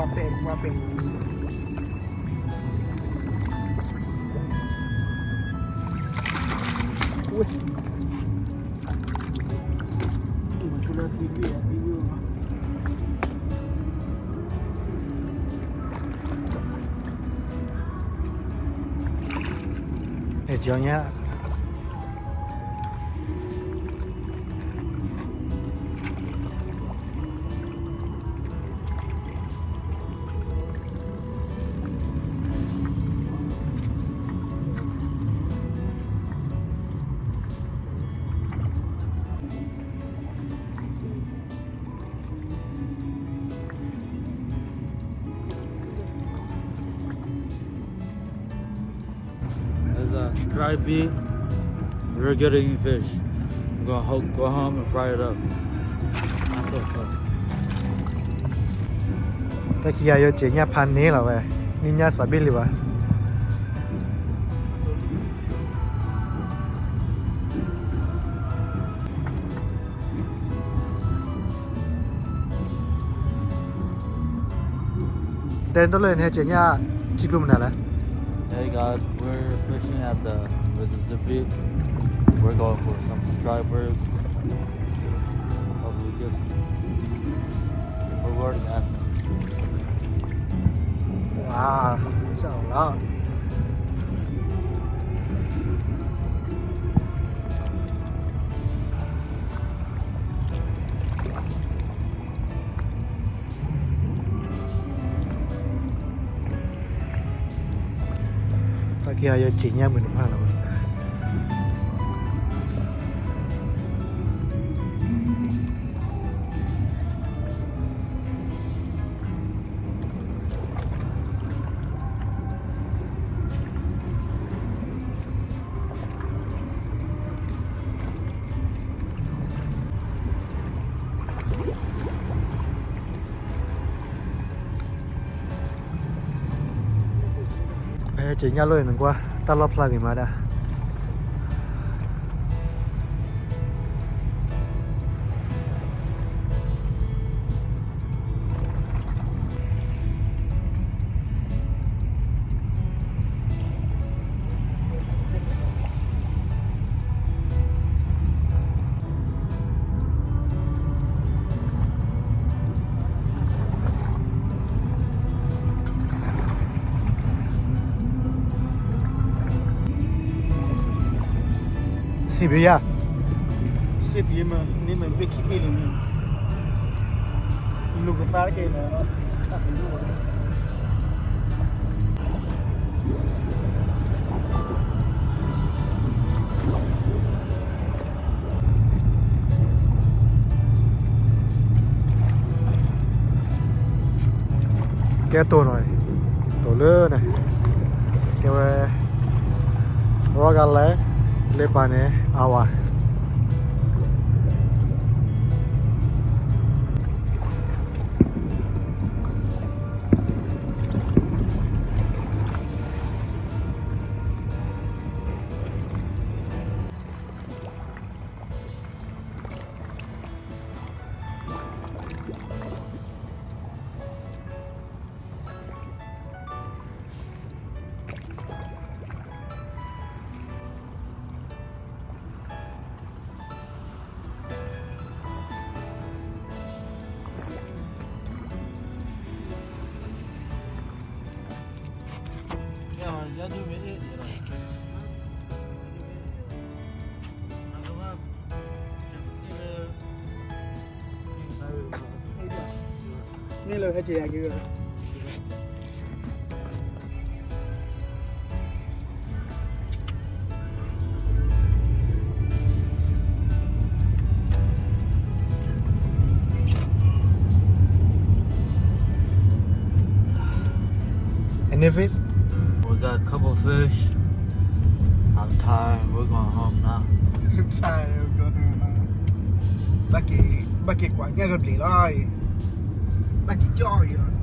ပှၤပဲာ် ပှၤပဲာ် ဝဲ အဲ ကၠီညါ There's a stripey. We're gonna eat fish. We're gonna ho- go home and fry it up. That's what's up. တၢ်ခံဂၤယိၤစ့ၣ်ညၣ်ဖးန့ၢ်လီၤဝဲ, နံၣ်ညါစးဘ့ၣ်လံဘၣ်. တဲတၢ်လၢနဟဲစ့ၣ်ညၣ် ခံကျိမနုၤလဲၣ်. Hey guys, we're fishing at the Mississippi. We're going for some stripers. Hopefully get some. We're already asking. Wow, that's a lot. တၢ်ခံဂၤယိၤစ့ၣ်ညၣ်မုာ်တဖၣ်လီၤ. ဖဲစ့ၣ်ညၣ်လိၣ်အံၤ နကွၢ် တၢ်လီၣ်ဖျါဂ့ၤမးဒၣ်. Sipia. Sipia ma, ni ma beki bili ni. Ilu ka tara ke na. ကဲတိၢ်နီၤ, တိၢ်လၢန့ၣ်, ကဲဝဲ, ရီဂၤလဲၣ်, လ့ပၤန့ၣ် အဝၤ မ့ၢ်လၢဟဲက့ၤယၤက့ၤ Any fish? We got a couple fish. I'm tired. We're going home now. I'm tired. We're going home now. ဘၣ်က့ၤ ဘၣ်က့ၤကွၢ်ညၣ်ကဘျံးလီၤ. ဘၣ်က့ၤကၠီအံၤ